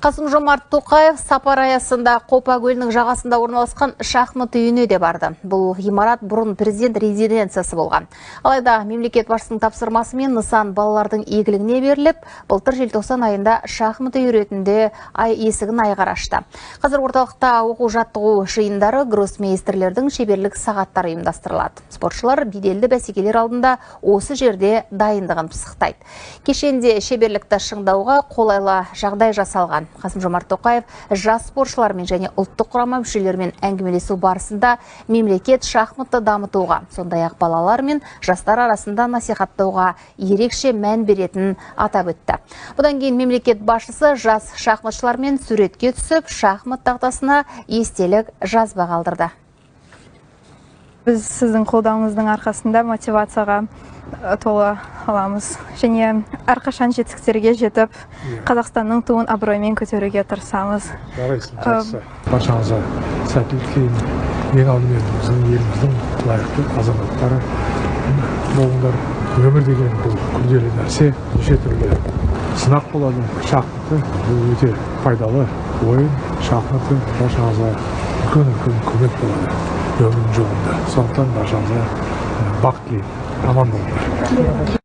Қасым-Жомарт Тоқаев сапар аясында Қопа көлінің жағасында орналасқан шахмат үйіне де барды. Бұл ғимарат бұрын президент резиденциясы болған. Алайда мемлекет басшысының тапсырмасымен нысан балалардың игілігіне беріліп, былтыр желтоқсан айында шахмат үйі ретінде есігін айқара ашты. Қазір орталықта оқу жаттығу жиындары, гроссмейстерлердің шеберлік сағаттары ұйымдастырылады. Спортшылар беделді бәсекелер алдында осы жерде дайындығын пысықтайды. Кешенде шеберлікті шыңдауға қолайлы жағдай жасалған. Қасым-Жомарт Тоқаев жас спортшылармен және ұлттық құрама мүшелерімен әңгімелесу барысында мемлекет шахматты дамытуға, сондай-ақ балалар мен жастар арасында насихаттауға ерекше мән беретінін атап өтті. Бұдан кейін мемлекет басшысы жас шахматшылармен суретке түсіп, шахмат тақтасына естелік жазба қалдырды. Біз сіздің қолдауыңыздың арқасында мотивацияға тола аламыз және әрқашан жетістіктерге жетіп, Қазақстанның туын абыроймен көтеруге тырысамыз. Жарайсың, жақсы. Баршаңызға сәттілік тілеймін. Ең алдымен біздің еліміздің лайықты азаматтары болыңдар. Өмір деген бұл күрделі нәрсе, неше түрлі сынақ болады. Шахматы бұл өте пайдалы ойын. Шахматы баршаңызға үлкен-үлкен көмек болады өмірдің жолында. Сондықтан баршаңызға бақыт тілеймін. Аман болыңдар.